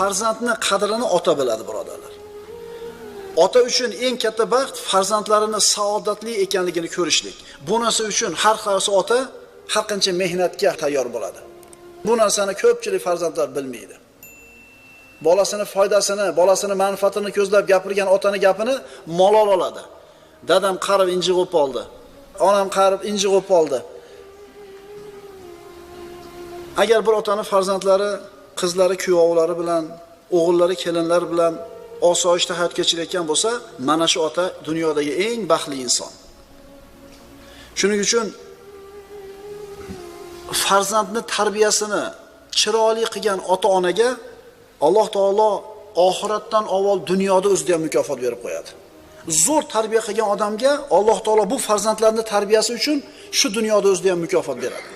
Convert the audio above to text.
Farzandni qadrini ota biladi, birodarlar. Ota uchun eng katta baxt farzandlarini saodatli ekanligini ko'rishlik. Bu narsa uchun har qaysi ota har qancha mehnatga tayyor bo'ladi. Bu narsani ko'pchilik farzandlar bilmaydi. Bolasini foydasini, bolasini manfaatini ko'zlab gapirgan otani gapini malol oladi. Dadam qarib injiq bo'lib qoldi. Onam qarib injiq bo'lib qoldi. Agar bir otani farzandlari, qizlari kuyovlari bilan, o'g'illari kelinlar bilan osoyishta hayot kechirayotgan bo'lsa, mana shu ota dunyodagi eng baxtli inson. Shuning uchun farzandni tarbiyasini chiroyli qilgan ota-onaga Alloh taolo oxiratdan avval dunyoda o'zida ham mukofot berib qo'yadi. Zo'r tarbiya qilgan odamga Alloh taolo bu farzandlarning tarbiyasi uchun shu dunyoda o'zida ham mukofot beradi.